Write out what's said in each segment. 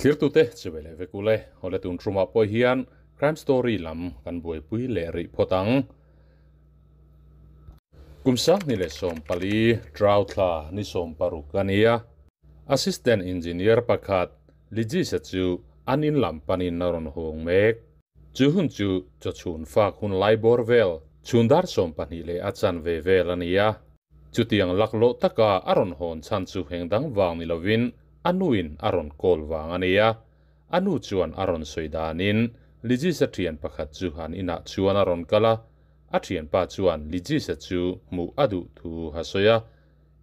Thirtute chibai leh vek ule, awle tun tumah pawh hian crime story lam kan buaipui leh rih phawt ang. Kum 2014 Trau thla ni 16 a ni a, Assistant Engineer pakhat Lijisa chu an in lam panin a rawn hawng mek. Chu hun chu chawchhun fak hun lai bawr vel chhun dar 12 leh a chanve vel a ni a. Chutiang laklawh taka a rawn hawn chhan chu heng dang vang ni lovin a nuin a rawn kawl vang a ni a. A nu chuan a rawn sawi danin Lijisa thian pakhat chu an inah chuan a rawn kal a. A thianpa chuan Lijisa chu hmuh a duh thu a sawi a,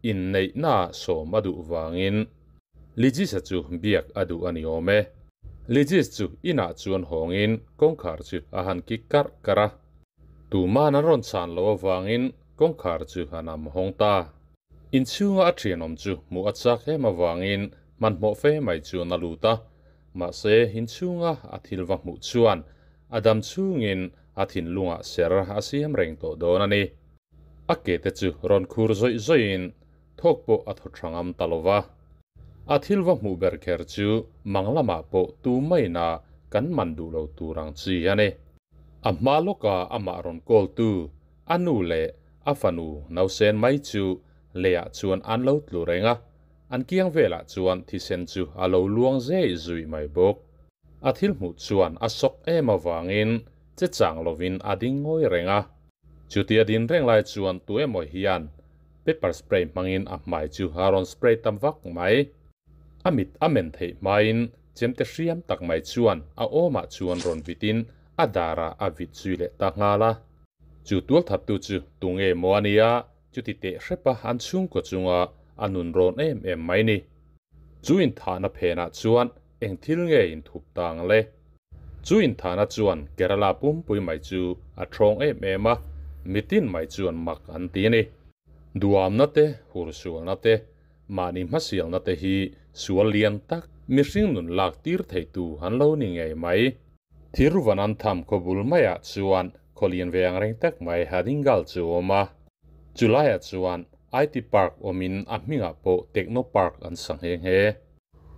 inneihna sawm a duh vangin Lijisa chu biak a duh a ni awm e. Lijis chu inah chuan hawngin kawngkhar chu a han kik karh karh a. Tuman an rawn chhan loh avangin kawngkhar chu a nam hawng ta. Inchhunga a thianawm chu hmuh a chak em avangin hmanhmawh fe mai chuan a lut a. Mahse, inchhunga a thil va hmuh chuan a dam chhungin a thinlungah ser a siam reng tawh dawn a ni. A ke te chu rawn khur zawih zawihin thawk pawh a thaw tha ngam ta lo va. A thil va hmuh ber kher chu mang lamah pawh tu maina kan man duh lo tur ang chi a ni. A hma lawka amah rawn kawltu a nu leh a fanu nausen mai chu leiah chuan an lo tlu reng a, an kiang velah chuan thisen chu a lo luang zei zui mai bawk. A thil hmuh chuan a sawk em avangin che chang lovin a ding ngawi reng a. Chutia din reng lai chuan tu emaw hian pepper spray hmangin a hmai chu a rawn spray tam vak mai. A mit a men theih hmain chemte hriam tak mai chuan a awmah chuan rawn vitin a darah a vit zui leh ta nghal a. Chu tualthattu chu tunge maw a nia, chuti teh hrepa an chhungkaw chunga a nun rawn em em mai ni. Chu inthahna phenah chuan eng thil nge inthup ta ang le? Chu inthahna chuan Kerala pumpui mai chu a thawng em em a, mitin mai chuan mak an ti a ni. Duamna te, hursualna te, mahni hmasialna te hi sual lian tak mihring nun lak tir theitu an lo ni ngei mai. Thiruvanantham khawbul maiah chuan khawlian ve ang reng tak mai Hadingal chu a awm a. Chulaiah chuan IT Park awmin a hmingah pawh Techno Park an sa nghe nghe.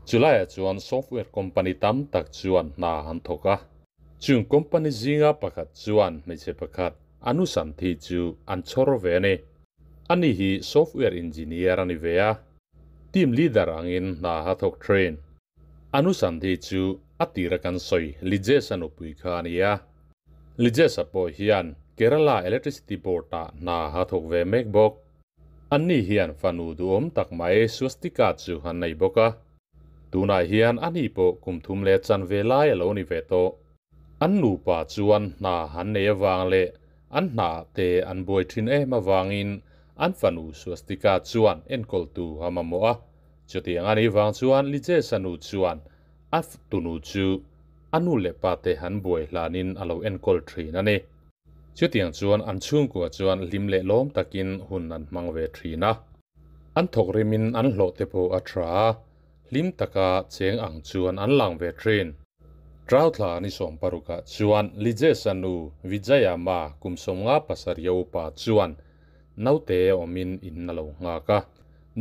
Chulaiah chuan software company tam tak chuan hna an thawk a. Chung company zinga pakhat chuan hmeichhe pakhat Anusanthi chu an chhawr ve a ni. Ani hi software engineer a ni ve a, team leader angin hna a thawk thin. Anusanthi chu a tira kan sawi Lijesh-a nupui kha a ni a. Lijesh-a pawh hian Kerala Electricity Board-ah hna a thawk ve mek bawk. Anni hian fanu duhawm tak mai Swastika chu an nei bawk a. Tunah hian ani pawh kum thum leh chanve lai a lo ni ve tawh. An nupa chuan hna an nei avang leh an hnaah te an buai thin em avangin an fanu Swastika chuan enkawltu a mamawh a. Chutiang a nih vang chuan Lijesa nu chuan a tunu chu a nu leh pa te an buai hlanin a lo enkawl thin a ni. Chutiang chuan an chhungkua chuan hlim leh lawm takin hun an hmang ve thin a. An thawk rimin an hlawh te pawh a tha a, hlim taka cheng ang chuan an lang ve thin. Trauthla ni 16ah chuan Lijesa nu Vijayama kum 57 upa chuan naute awmin in a lo nghak a.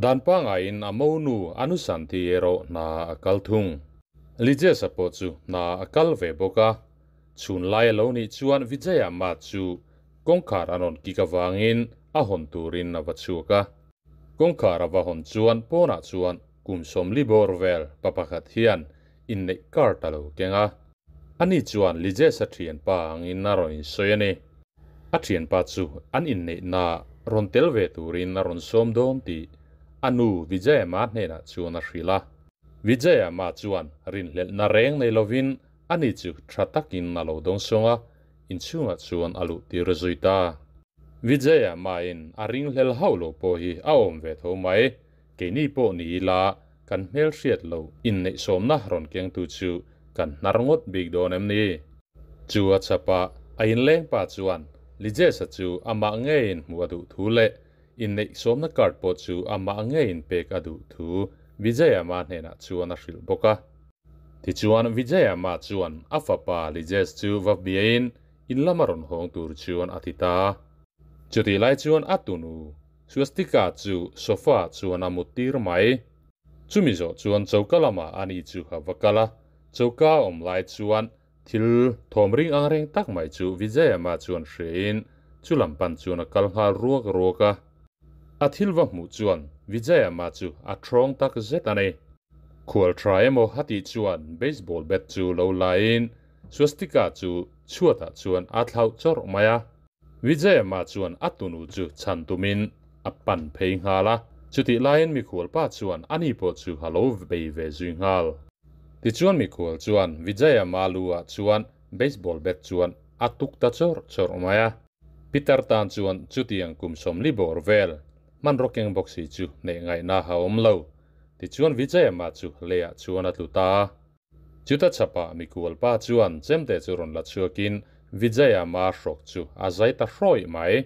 Dan pangaiin a monu Anusanthi erawh hna a kal thung. Lijesa pawh chu hna a kal ve bawk a. Chhun lai a lo nih chuan Vijayama chu kawngkhar a rawn kik avangin a hawn turin a va chhuak a. Kawngkhar a va hawn chuan pawnah chuan kum 40 bawr vel pa pakhat hian inneih card a lo keng a. Ani chuan Lijesa thianpa angin a rawn insawi a ni. A thianpa chu an inneihna rawn tel ve turin a rawn sawm dawn tih a nu Vijayama hnenah chuan a hrilh a. Vijayama chuan rinhlelhna reng nei lovin ani chu tha takin a lo dawngsawng a, inchhungah chuan a luh tir zui ta. Vijayama-in a ringhlel hauh lo pawh hi a awm ve tho mai. Keini pawh ni ila kan hmel hriat lo inneihsawmna rawn kengtu chu kan hnar ngawt bik dawn em ni? Chu a chapa a inleng pa chuan Lijesa chu amah ngeiin hmuh a duh thu leh inneihsawmna card pawh chu amah ngeiin pek a duh thu Vijayama hnenah chuan a hrilh bawk a. Tichuan Vijayama chuan a fapa Lijesh chu va biain in lama rawn hawng tur chuan a ti ta. Chutih lai chuan a tunu Swastika chu sofa chuan a mut tir mai. Chumi zawh chuan choka lamah ani chu a va kal a, choka a awm lai chuan thil thawm ring ang reng tak mai chu Vijayama chuan hriain chu lam pan chuan a kal nghal ruak ruak a. A thil va hmuh chuan Vijayama chu a thawng tak zet a ni. Khual tha emaw a tih chuan baseball bat chu lo laiin Swastika chu chhuatah chuan a thlauh chawrh mai a. Vijayama chuan a tunu chu chhan tumin a pan phei nghal a, chutih laiin mikhual pa chuan ani pawh chu a lo bei ve zui nghal. Tichuan mikhual chuan Vijayama lu ah chuan baseball bat chuan a tuk ta chawrh chawrh mai a. Pitar tan chuan chutiang kum sawmli bawr vel hmanraw keng bawk si chu neih ngaihna a awm lo. Tichuan Vijayama chu leiah chuan a tlu ta a. Chuta chhapah mikual pa chuan chemte chu rawn la chhuakin Vijayama hrawk chu a zai ta hrawih mai.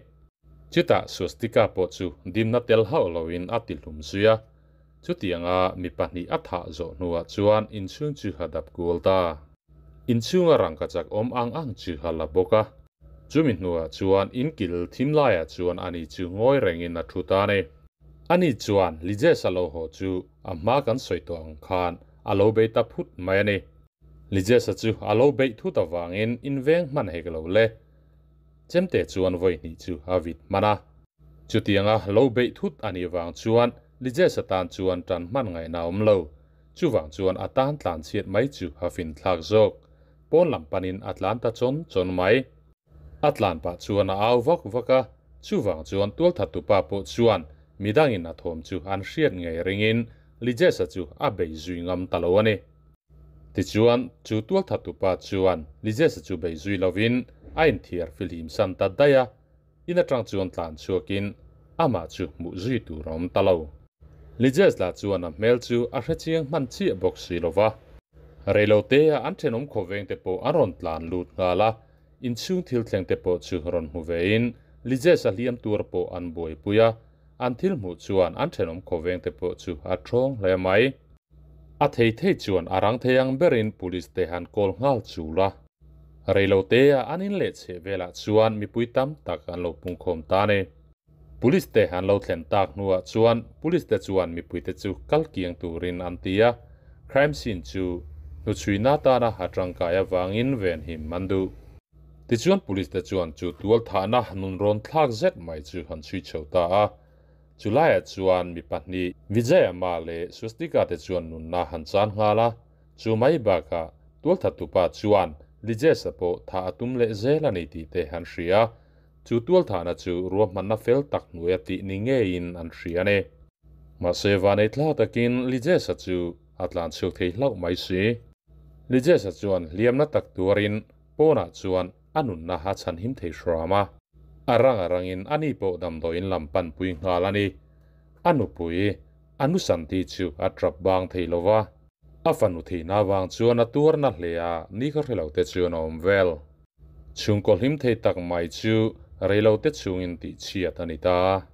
Chutah Swastika pawh chu dimna tel hauh loin a ti hlum zui a. Chutianga mi pahnih a thah zawh hnuah chuan inchhung chu a dap kual ta. Inchhunga rangkachak awm ang ang chu a la bawk a. Chumi hnuah chuan inkil thim laiah chuan ani chu ngawi rengin a thu ta a ni. Ani chuan Lijes a lo haw chu a hma kan sawi tawh ang khan a lo bei ta phut mai a ni. Lijesa chu a lo beih thut avangin inveng hman hek lo le. Chemte chuan vawi hnih chu a vit hman a. Chutianga lo beih thut a nih vang chuan Lijesa tan chuan tan hman ngaihna a awm lo. Chuvang chuan a tan tlan chhiat mai chu a fin thlak zawk. Pawn lam panin a tlan ta chawn chawn mai. A tlan pah chuan a au vak vak a, chuvang chuan tualthattupa pawh chuan midangin a thawm chu an hriat ngei ringin Lijesa chu a bei zui ngam ta lo a ni. Tichuan, chu tualthattupa chuan Lijesa chu bei zui lovin a inthiar fihlim san ta daih a, in atang chuan tlan chhuakin amah chu hmuh zui tur a awm ta lo. Lijes lah chuan a hmel chu a hrechiang hman chiah bawk si lo va. Reilotea an thenawm khawveng te pawh an rawn tlan lut nghal a, inchhung thil thleng te pawh chu rawn hmu vein Lijes a hliam tur pawh an buaipui a, an thil hmuh chuan an thenawm khawveng te pawh chu a thawng hle mai. A thei thei chuan a rang thei ang berin police te han call nghal chul a. Reilotea an in leh chheh velah chuan mipui tam tak an lo pungkhawm ta a ni. Police te an lo thlen tak hnuah chuan police te chuan mipuite chu kal kiang turin an ti a, crime scene chu hnuchhuina atana a tangkai avangin venhim an duh. Tichuan police te chuan chu tual thahna nunrawn thlak zet mai chu an chhui chho ta a, chulaiah chuan mi pahnih Vijayama leh Swastika te chuan nunna han chan nghal a, chu mai bakah tualthattupa chuan Lijes-a pawh thah a tum leh zel a ni tih te an hria. Chu tualthahna chu ruahmanna fel tak hnuaia tih ni ngeiin an hria a ni. Mahse, vanei thla takin Lijesa chu a tlan chhuak thei hlauh mai si. Lijesa chuan hliamna tak tuarin pawnah chuan a nunna a chhanhim thei hram a. A rang a rangin ani pawh damdawiin lam panpui nghal a ni. A nupui, a nusanti chu a trap bang thei lo va. A fanu theihna avang chuan a tuarna hle a, ni kha hre lo te chuan a awm vel. Chhungkaw hlim thei tak mai chu reilote chhungin tih chhiat a ni ta.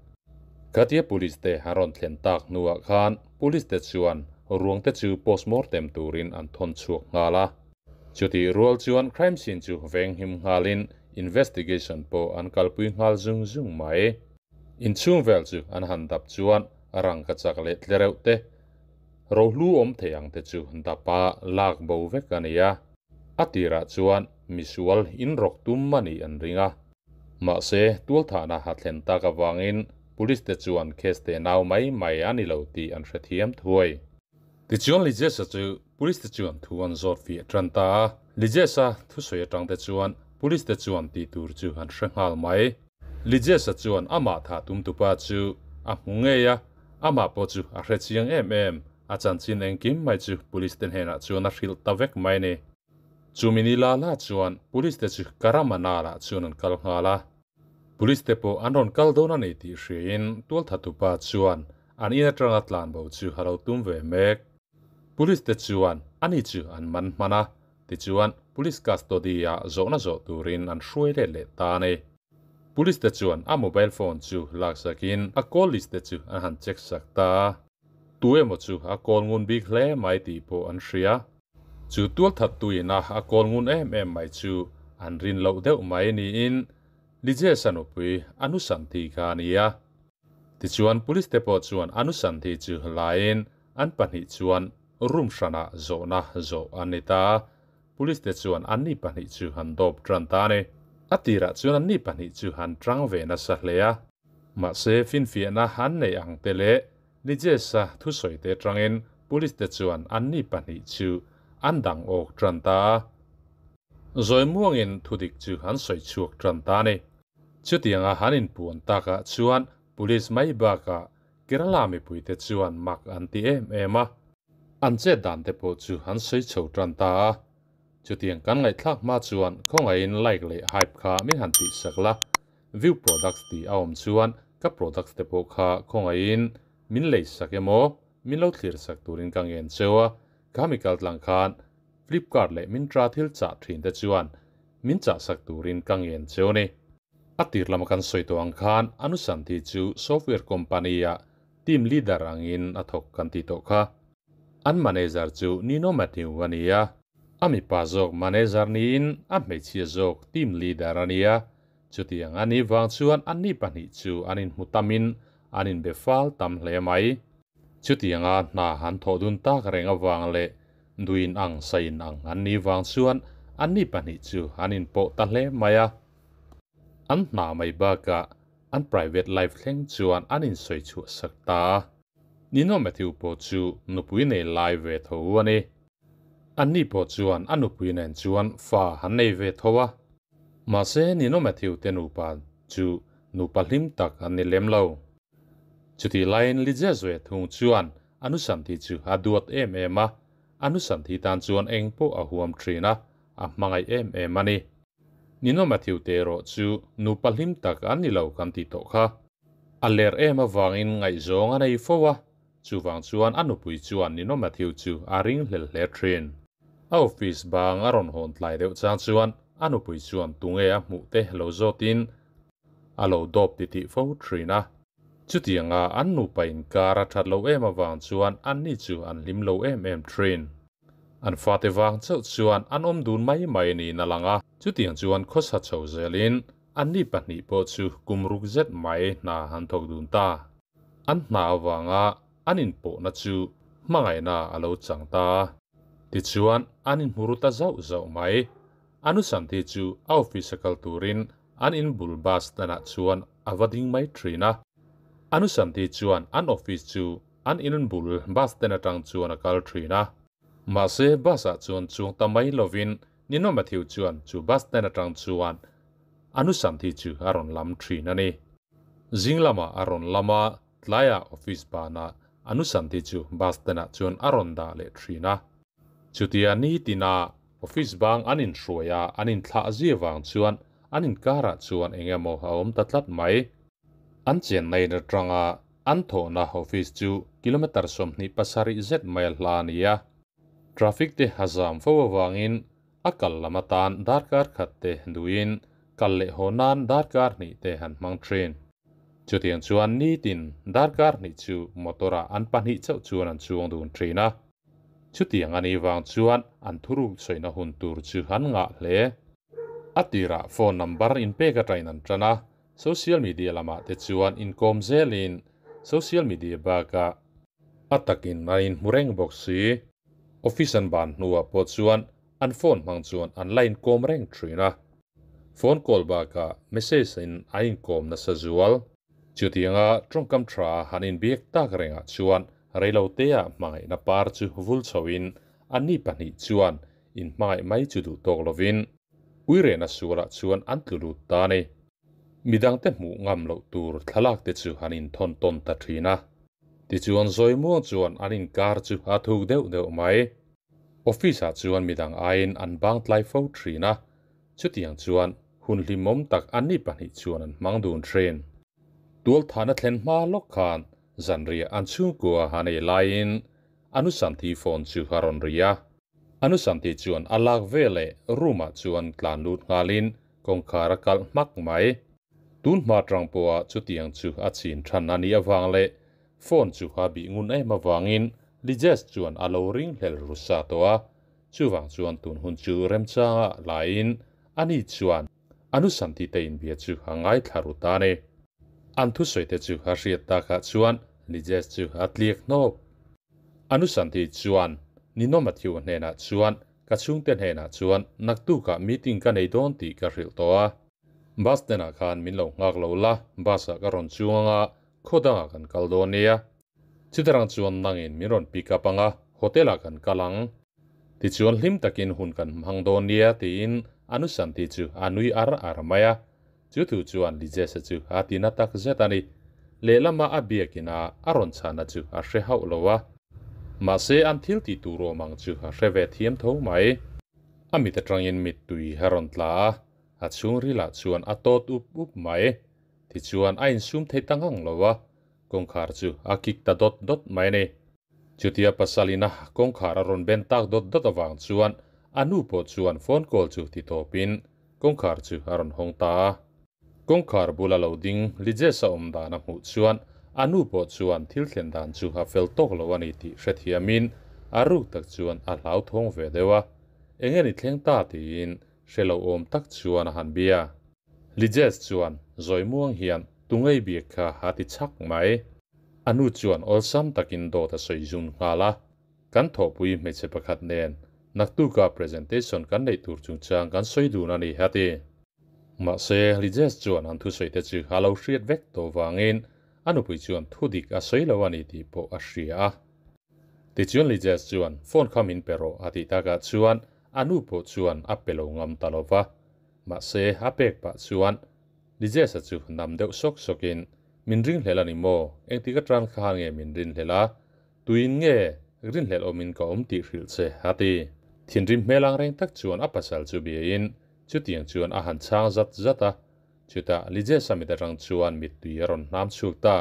Khatia police te an rawn thlen tak hnuah khan police te chuan ruang te chu postmortem turin an thawn chhuak nghal a. Chutih rual chuan crime scene chu venghim nghalin investigation pawh an kalpui nghal zung zung mai. Inchhung vel chu an han dap chuan rangkachak leh tlereuh te rohlu awm thei ang te chu dapa lak bo vek a ni a. A tirah chuan misual inrawk tum a nih an ring a. Mahse, tualthahna a thlen tak avangin police te chuan case te nau mai mai a ni lo tih an hrethiam thuai. Tichuan Lijesa chu police te chuan thu an zawt fiah tan ta a. Lijesa thusawi atang te chuan police te chuan tih tur chu an hre nghal mai. Lijesa chuan amah thah tumtupa chu a hmu ngei a, amah pawh chu a hrechiang em em. A chanchin engkim mai chu police te hnenah chuan a hrilh ta vek mai a ni. Chumi ni la la chuan police te chu Karamanal-ah chuan an kal nghal a. Police te pawh an rawn kal dawn a ni tih hriain tualthatupa chuan an in atanga tlanbo chu a lo tum ve mek. Police te chuan ani chu an man hman a, tichuan police custody-ah zawhna zawh turin an hruai let leh ta a ni. Police te chuan a mobile phone chu laksakin a call list te chu an han check sak ta a. Tu emaw chu a kawl ngun bik hle mai tih pawh an hria. Chu tualthat tuina a kawl ngun em em mai chu an rin loh deuh mai niin Lijesa nupui Anusanthi kha a ni a. Tichuan police te pawh chuan Anusanthi chu laiin an pahnih chuan room hranah zawhna zawh an ni ta a, police te chuan anni pahnih chu han dawp tan ta a ni. A tirah chuan anni pahnih chu han tang ve nasa hle a, mahse finfiahna an neih ang te leh Lijes-a thusawi te atangin police te chuan anni pahnih chu an dang awk tan ta a. Zawi muangin thudik chu an sawi chhuak tan ta a ni. Chutianga han inpuan takah chuan police mai bakah Kerala mipuite chuan mak an ti em em a. An chet dan te pawh chu an sawi chho tan ta a. Chutiang kan ngaihthlak hma chuan khawngaihin like leh hype kha min han tihsak la. View products tih a awm chuan ka products te pawh kha khawngaihin min leisak emaw min lo thlirsak turin ka ngen cheu a. Kha mi kaltlang khan Flipkart leh Myntra thil chah thin te chuan min chahsak turin ka ngen cheu a ni. A tir lama kan sawi tawh ang khan Anusanthi chu software company-ah team leader angin a thawk kan tih tawh kha. An manager chu Nino Mathew a ni a. A mipa zawk manager niin a hmeichhia zawk team leader a ni a. Chutiang a nih vang chuan anni pahnih chu an inhmu tamin an inbe fal tam hle mai. Chutianga hna han thawh dun tak reng avang leh duin ang sain ang an nih vang chuan anni pahnih chu an inpawh ta hle mai a. An hna mai bakah an private life thleng chuan an insawi chhuah sak ta a. Nino Mathew pawh chu nupui nei lai ve tho a ni. Anni pawh chuan a nupui nen chuan fa han nei ve tho a. Mahse Nino Mathew te nupa chu nupa hlim tak an ni lem lo. Chutih laiin Lijezwe thung chuan a nusanthi chu a duat em em a, a nusanthi tan chuan eng pawh a huam thin a, a hmangaih em em a ni. Nino Mathew te erawh chu nupa hlim tak an ni lo kan tih tawh kha. A ler em avangin ngaihzawng a nei fo a, chuvang chuan a nupui chuan Nino Mathew chu a ring hlel hle thin. A office bang a rawn hawn tlai deuh chang chuan a nupui chuan tunge a hmuh te lo zawtin a lo dawp titih fo thin a. Chutianga an nupa inkar a that lo em avang chuan anni chu an hlim lo em em thin. An fate vang chauh chuan an awm dun mai mai niin a lang a. Chutiang chuan khawsa chho zelin anni pahnih pawh chu kum ruk zet mai hna an thawk dun ta. An hna avanga an inpawhna chu hmangaihna a lo chang ta. Tichuan an inhmu ru ta zauh zauh mai. Anusanthi chu a office a kal turin an in bul bus stand ah chuan a va ding mai thin a. Anusanthi chuan an office chu an in bul bus stand atang chuan a kal thin a. Mahse bus ah chuan chuang ta mai lovin Nino Mathew chuan chu bus stand atang chuan Anusanthi chu a rawn lam thin a ni. Zing lamah a rawn lam a, tlaiah office banah Anusanthi chu bus stand ah chuan a rawn dah leh thin a. Chutia nitina Office bang an inhruai a, an inthlah zia vang chuan an inkarah chuan eng emaw a awm ta tlat mai. An chenna in atanga an thawhna office chu kilometre 27 zet mai a hla a ni a. Traffic te a zam fo avangin a kal lam atan darkar khat te duhin kal leh haw nan darkar hnih te an hmang thin. Chutiang chuan nitin darkar hnih chu motor ah an pahnih chauh chuan an chuang dun thin a. Chutiang a nih vang chuan an thuruk chawihna hun tur chu an ngah hle. A tirah phone number inpek atangin an tan a, social media lamah te chuan inkawm zelin social media bakah a takin an inhmu reng bawk si. Office an ban hnuah pawh chuan an phone hmang chuan an la inkawm reng thin a. Phone call bakah message in a inkawm nasa zual. Chutianga tawngkam tha han inbiak tak rengah chuan reilotea hmangaihna par chu vul chhoin anni pahnih chuan inhmangaih mai chu duh tawk lovin uirehna sualah chuan an tlu lut ta a ni. Midangte hmuh ngam loh tur thlalak te chu han inthawn tawn ta thin a. Tichuan zawi muang chuan an inkar chu a thuk deuh deuh mai. Office-ah chuan midang aiin an bang tlai fo thin a, chutiang chuan hun hlimawm tak anni pahnih chuan an hmang dun thin. Tualthahna thlen hma lawk khan zanriah an chhungkua han ei laiin Anusanthi phone chu a rawn ri a. Anusanthi chuan a lak veleh room-ah chuan tlan lut nghalin kawngkhar a kalh hmak mai. Tun hma tang pawha chutiang chu a chin than a nih avang leh phone chu a bih ngun em avangin Lijes chuan a lo ring hlel ru sa tawh a. Chuvang chuan tun hun chu remchanga laiin ani chuan Anusanthi te inbia chu a ngaithla ru ta a ni. An thusawi te chu a hriat takah chuan Lijes chu a tliak hnawp. Anu Santi chuan Nino Matthew hnenah chuan ka chhungte hnenah chuan naktukah meeting ka nei dawn tih ka hrilh tawh a. Bus stand ah khan min lo nghak lo la, bus ah ka rawn chuang anga khaw dangah kan kal dawn nia. Chutarang chuan nangin min rawn pick up anga hotel ah kan kal ang. Tichuan hlim takin hun kan hmang dawn nia tiin Anu Santi chu a nui ar ar mai a. Chu thu chuan Lijesa chu a ti na tak zet a ni. Lehlama a biakina a rawn chhana chu a hre hauh lo a. Mahse an thil tih tur awm ang chu a hre ve thiam tho mai. A mit atangin mittui a rawn tla a, a chhungrilah chuan a tawt up up mai. Tichuan a insum thei ta ngang lo a, kawngkhar chu a kik ta dawt dawt mai a ni. Chutia pasalina kawngkhar a rawn ben tak dawt dawt avang chuan a nu pawh chuan phone call chu ti tawpin kawngkhar chu a rawn hawng ta a. Kawngkhar bula lo ding Lijesa awm dan a hmuh chuan a nu pawh chuan thil thlen dan chu a fel tawk lo a ni tih hrethiamin a ruk tak chuan a hlauthawng ve deuh a. Eng nge ni thleng ta tiin hre lo awm tak chuan a han bia. Lijes chuan zawi muang hian tungei biak kha a ti chak mai. A nu chuan awlsam takin dawt a sawi zun nghal a. Kan thawhpui hmeichhe pakhat nen naktuka presentation kan neih tur chungchang kan sawi dun a ni, a ti. Mahse, Lijes chuan an thusawi te chu a lo hriat vek tawh vangin a nupui chuan thudik a sawi lo a ni tih pawh a hria a. Tichuan Lijes chuan phone kha min pe rawh a tih takah chuan a nu pawh chuan a pe lo ngam ta lo va. Mahse, a pek pah chuan Lijesa chu nam deuh sawk sawkin, Min ringhlel a ni maw? Engtik atang kha nge min rinhlel a? Tuin nge rinhlel awmin ka awm tih hrilh che? a ti. Thinrim hmel ang reng tak chuan a pasal chu biain chutiang chuan a han chhang zat zat a. Chutah Lijesa mit atang chuan mittui a rawn hnam chhuak ta,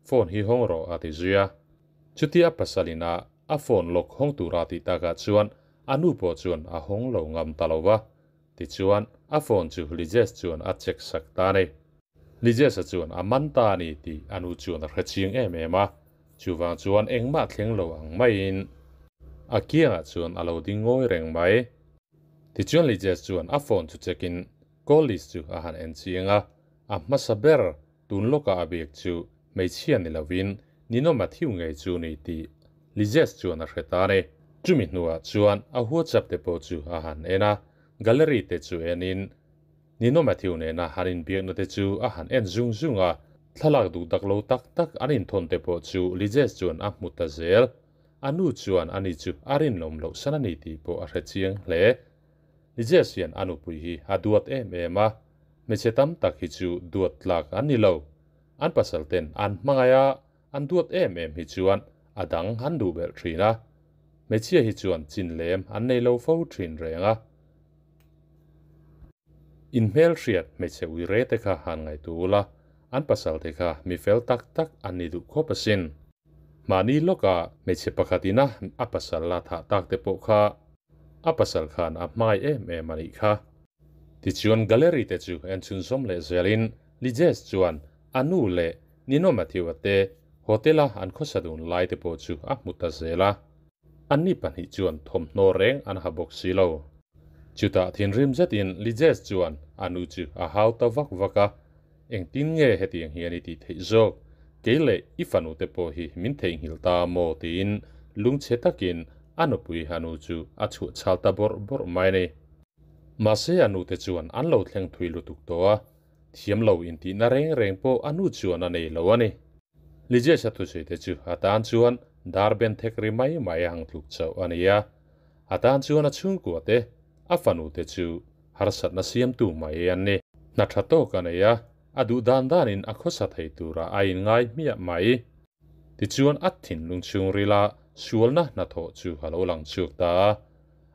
Phone hi hawng rawh a ti zui a. Chutia a pasalin a a phone lawk hawng tura tih takah chuan a nu pawh chuan a hawng lo ngam ta lo va. Tichuan, a phone chu Lijes chuan a check sak ta a ni. Lijes-a chuan a man ta a ni tih a nu chuan a hre chiang em em a, chuvang chuan engmah thleng lo ang maiin a kiangah chuan a lo ding ngawi reng mai. Tichuan Lijes chuan a phone chu check in call list chu a han en chiang a, a hmasa ber tun lawkah a biak chu hmeichhia ni lovin Nino Matthew ngei chu ni tih Lijes chuan a hre ta a ni. Chumi hnuah chuan a WhatsApp te pawh chu a han en a, gallery te chu enin Nino Matthew nena han inbiakna te chu a han en zung zung a, thlalak duh dak lo tak tak an inthawn te pawh chu Lijes chuan a hmu ta zel. A nu chuan ani chu a rinlawm loh san a ni tih pawh a hre chiang hle. Lijes hian a nupui hi a duat em em a, hmeichhe tam tak hi chu duat tlak an ni lo. An pasal ten an hmangaih a, An duat em em hi chuan a dang an duh belh thin a, hmeichhia hi chuan chin lem an nei lo fo thin reng a. In hmelhriat hmeichhe ui re te kha han ngaihtuah ula, an pasal te kha mi fel tak tak an ni duh khawp asin. Mahni lawka hmeichhe pakhat ina a pasal la thah tak te pawh kha a pasal khan a hmai em em a nih kha. Tichuan gallery te chu en chhunzawm leh zelin Lijes chuan a nu leh Nino Matthew-a te hotel-a an khawsa dun lai te pawh chu a hmu ta zel a. Anni pahnih chuan thawmhnaw reng an ha bawk si lo. Chutah thinrim zetin Lijes chuan a nu chu a hau ta vak vak a, Engtin nge hetiang hian i tih theih zawk? Kei leh i fanu te pawh hi min theihnghilh ta maw? tiin lungchhe takin a nupui a nu chu a chhuah chhal ta bawrh bawrh mai a ni. Mahse a nute chuan an lo thleng thui lutuk tawh a, Thiam lo intihna reng reng pawh a nu chuan a nei lo a ni. Lijesha thusawi te chu a tan chuan dar ben thek ri mai mai ang tluk chauh a ni a. A tan chuan a chhungkua te, a fanu te chu harsatna siamtu mai an ni. Hna tha tawk a nei a, a duh dan danin a khawsa thei tura a inngai hmiah mai. Tichuan a thinlung chhungrila sualna hnathawh chu a lo lang chhuak ta a.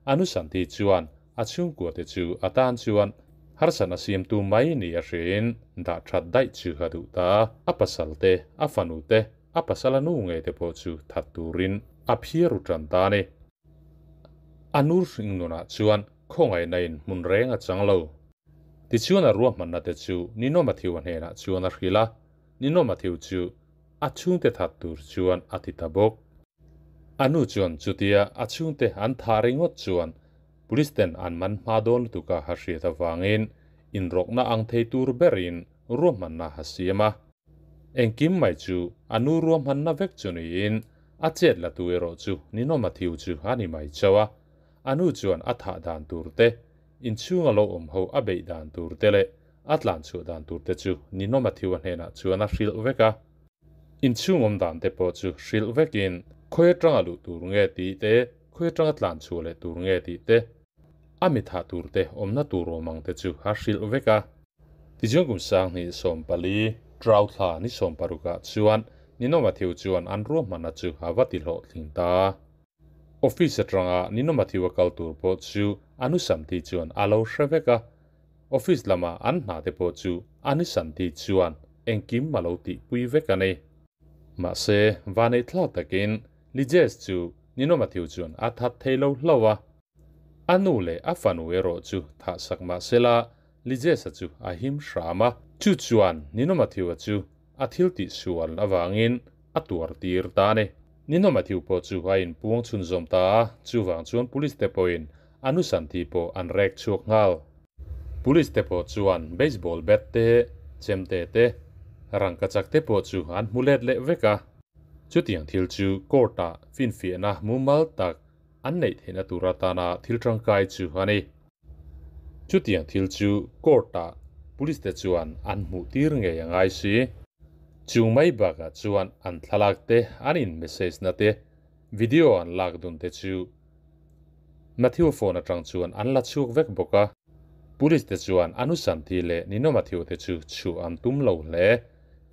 A nu Santi chuan a chhungkua te chu a tan chuan harsatna siamtu mai ni a hriain dah that daih chu a duh ta a. A pasal te, a fanu te, a pasala nu ngei te pawh chu that turin a phiar u tan ta a ni. A nu hringnunah chuan khawngaihna in hmun reng a chang lo. Tichuan a ruahmanna te chu Nino Matthew-a hnenah chuan a hrilh a. Nino Matthew chu a chhungte that tur chuan a ti ta bawk. A nu chuan chutia a chhungte an thah ringawt chuan Police ten an man hma dawn lutuk a hriat avangin inrawkna ang thei tur berin ruahmanna a siam a. Engkim mai chu a nu ruahmanna vek chu niin A chet la tu erawh chu Nino Matthew chu a ni mai chauh a, a nu chuan a thah dan tur te, inchhunga lo awm ho a beih dan tur te leh a tlan chhuah dan tur te chu Nino Matthew-a hnenah chuan a hrilh vek a. Inchhung awm dan te pawh chu hrilh vekin khawi atanga luh tur nge tih te, khawi atanga tlan chhuah leh tur nge tih te, a mi thah tur te awmna tur awm ang te chu a hrilh vek a. Tichuan kum 2014 Trau thla ni 16 ah chuan Nino Matthew chuan an ruahmanna chu a va ti hlawhtling ta. Office atanga Nino Matthew a kal tur pawh chu a nu Santi chuan a lo hre vek a. Office lama an hna te pawh chu a ni Santi chuan engkim a lo tihpui vek a ni. Mahse, vaneihthlak takin Lijes chu Nino Matthew chuan a that thei lo hlauh a. A nu leh a fanu erawh chu thahsak mah sela Lijesa chu a him hram a. Chu chuan Nino Matthew-a chu a thil tih sual avangin a tuar tir ta a ni. Nino Matthew pawh chu a inpuang chhunzawm ta a, chuvang chuan police te pawhin a nu Santhi pawh an rek chhuak nghal. Police te pawh chuan baseball bat te, chemte te, rangkachak te pawh chu an hmu let leh vek a. Chutiang thil chu court-ah finfiahna mumal tak an neih theihna tur atana thil tangkai chu a ni. Chutiang thil chu court-ah police te chuan an hmuh tir ngei a ngai si. Chung mai bakah chuan an thlalak te, an in message na te, video an lak dun te chu Matthew phone atang chuan an la chhuak vek bawk a. Police te chuan Anu Santhi leh Nino Matthew te chu chhuah an tum lo hle.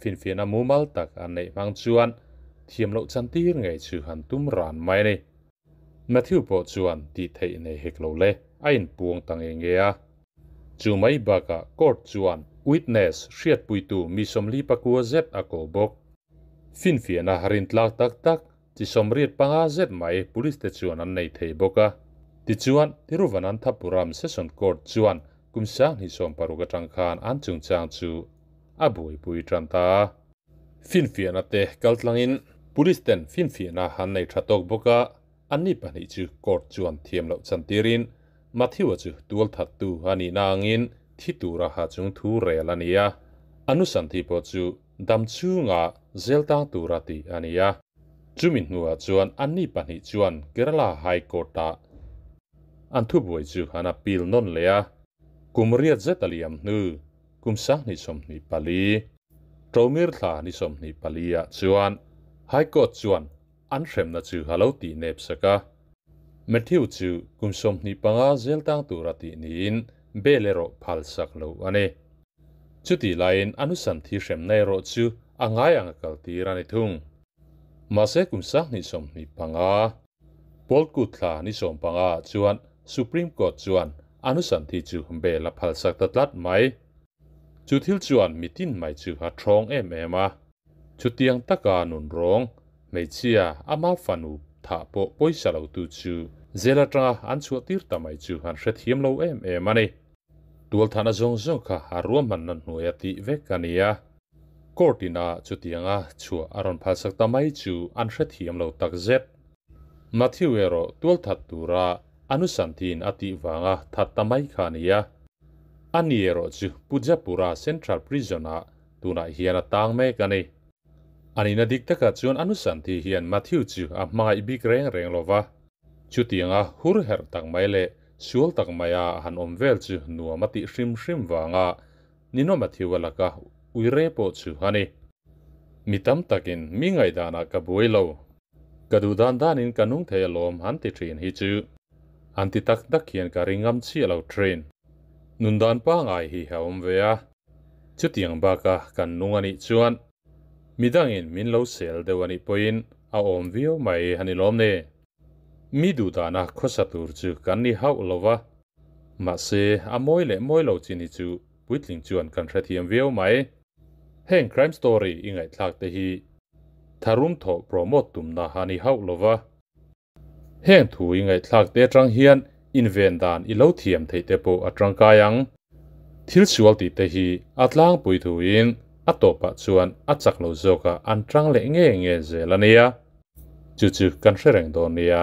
Finfiahna mumal tak an neih hmang chuan thiam loh chantir ngei chu an tum ran mai a ni. Matthew pawh chuan tih theih nei hek lo le, a inpuang ta nge nge a. Chu mai bakah court chuan witness hriatpuitu mi 44 zet a ko bawk. Finfiahna rintlak tak tak chi 85 zet mai police te chuan an nei thei bawk a. Tichuan, Thiruvananthapuram Session Court chuan kum 2016 atang khan an chungchang chu a buaipui tan ta a. Finfiahna te kaltlangin Police ten finfiahna an nei tha tawk bawk a, anni pahnih chu court chuan thiam loh chantirin Matthew-a chu tualthattu a nihna angin thi tura ha chung thu rel a ni a, Anu Santhi pawh chu dam chhunga zel tang tura tih a ni a. Chumi hnuah chuan anni pahnih chuan Kerala High Court-ah an thubuai chu an appeal nawn leh a, kum riat zet a liam hnu kum 2024 Ṭomir thla ni 24 ah chuan High Court chuan an hremna chu a lo tih nep sak a. Matthew chu kum 25 zel tang tura tih niin bail erawh phal sak lo a ni. Chutih laiin Anu Santhi hremna erawh chu a ngai ang a kal tir a ni thung. Mahse kum 2025 Pawlkut thla ni 15 ah chuan Supreme Court chuan Anu Santhi chu bail a phal sak ta tlat mai. Chu thil chuan mitin mai chu a ṭhawng em em a. Chutiang taka nun rawng, hmeichhia ama fanu thah pawh pawisa lo tu chu zel atanga an chhuah tir ta mai chu an hrethiam lo em em a ni. Tualthahna zawng zawng kha a ruahmanna hnuaia tih vek a ni a. Court ina chutianga chhuah a rawn phalsak ta mai chu an hrethiam lo takzet. Matthew erawh tualthat tura Anu Santhi'n a tih vanga that ta mai kha a ni a. A ni erawh chu Pujapura Central Prison-ah tunah hian a tang mek a ni. A nihna dik takah chuan Anu Santhi hian Matthew chu a hmangaih bik reng reng lo va. Chutianga hur herh tak mai leh sual tak maia han awm vel chu nuam a tih hrim hrim vanga Nino Matthew-a laka uire pawh chu a ni. Mi tam takin mi ngaihdanah ka buai lo. Ka duh dan danin ka nung thei alawm an ti thin hi chu an ti tak tak hian ka ring ngam chiah lo thin. Nun dan pangai hi a awm ve a, chutiang baka kan nung a nih chuan midangin min lo sel deuh a nih pawhin a awm viau mai a ni lawm ni. Mi duh dana khawsa tur chu kan ni hauh lo va, mahse a mawi leh mawi lo chin hi chu puitling chuan kan hrethiam viau mai. Heng crime story i ngaihthlak te hi tharum thawh promote tumna a ni hauh lo va. Heng thu i ngaihthlak te atang hian inven dan i lo thiam theih te pawh a tangkai ang. Thil sual tih te hi a tlangpui thuin a tawpah chuan a chak lo zawkah an tang leh nge nge zel a nia. Chu chu kan hre reng dawn nia.